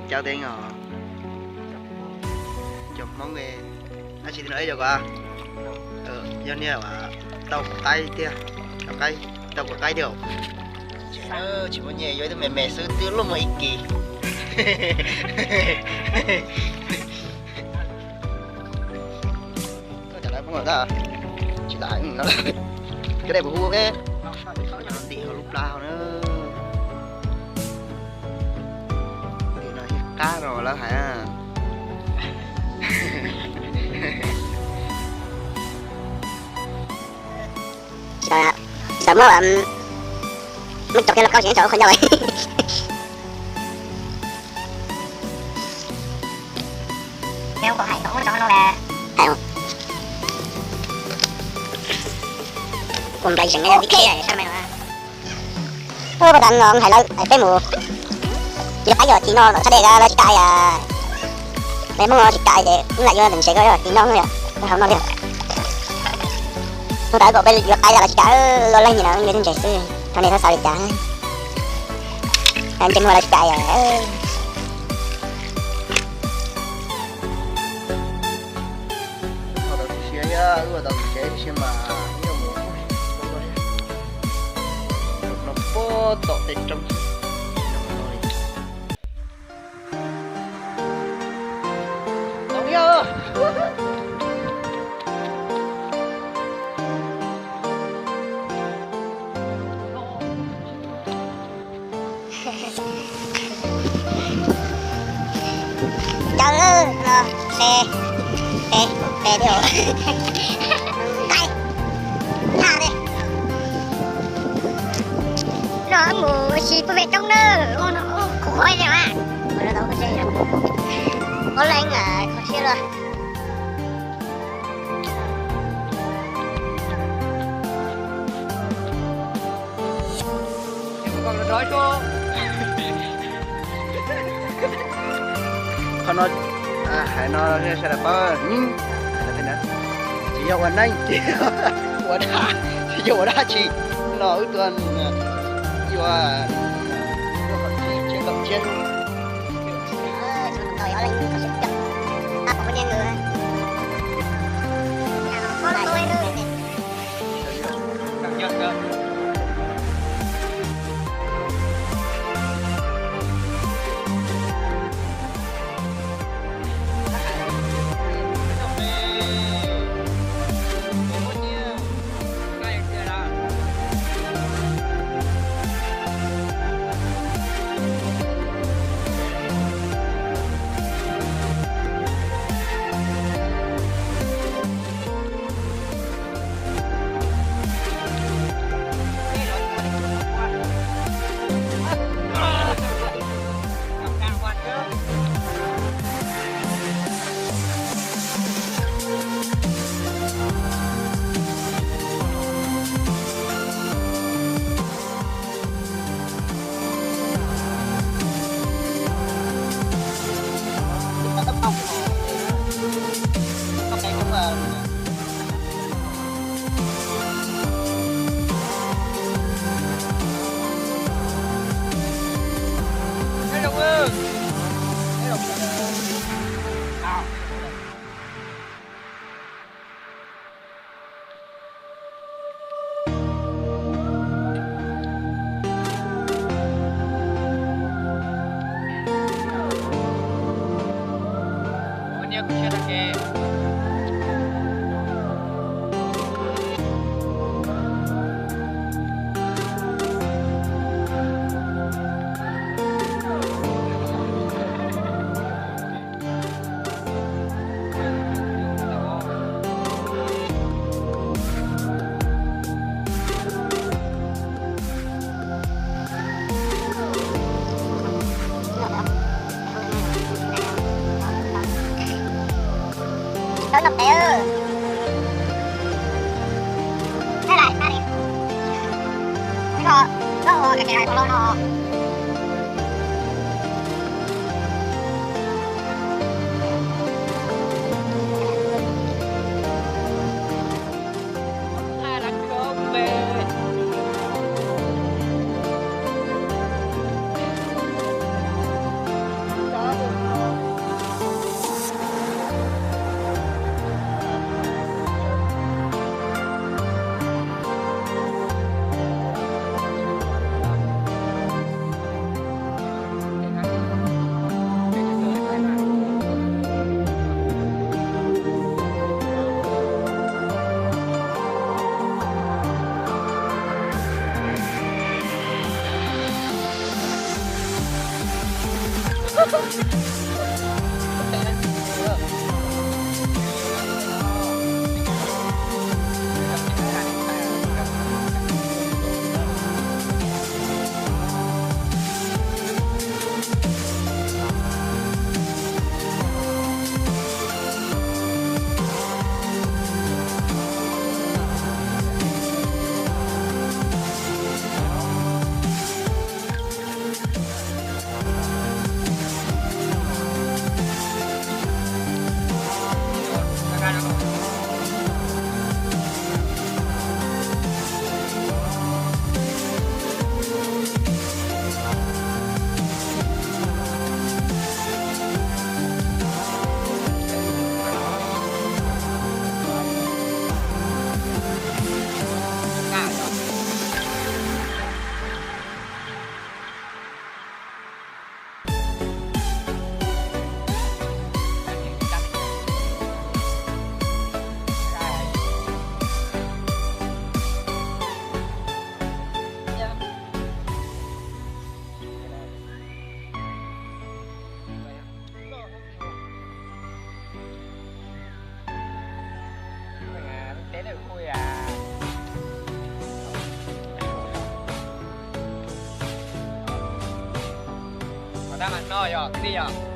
Caub teeb os. Cov Hmoob, tab sis no ib yog ko, yog niag tau quav qaib tiag, tau quav qaib tiag. Tsis muaj nyiaj, yuav ib tug me me xwb twb luaj muaj ib kis. Tsis lam, koj dej puas hu ntim hauv lub plab hauv na. Ntim no ib qab no lawv hais. Tsis tau, tsis tau muab, muab cov kiag los koj tsis tau qhov ncauj. Ua nplai zeem li sab me no. Ua tas no hais lawv peb mus yuav qaib yog tim no sab dej lawv tsis kam, peb Hmoob no tsis kam ces wb lam yuav ntses ko tim no yom, hauv no li. Ua tas kom peb yuav qaib lawv tsis kam, luaj leej li no yuav ntses xwb, thaum nej txhob xav li cas. Ntses muag lawv tsis kam yom. Tau siav, wb tau siav mas ib mus no puag tom tej roob. Caw no, pe, pe, pe thiab. Nqaij, nqaij thiab. No mus ua si puag pem roob na, ua no, ua qhuav qhuav li mas. Ua leej kho siab luaj. Qhov no, hais no sawv daws paub, tsis yog ua neeb, ua dab, tsis yog ua dab tsi, no wb tuaj yuav qhov txhib tsev kaum tshiab. Tab mas no yog kwv tij yog.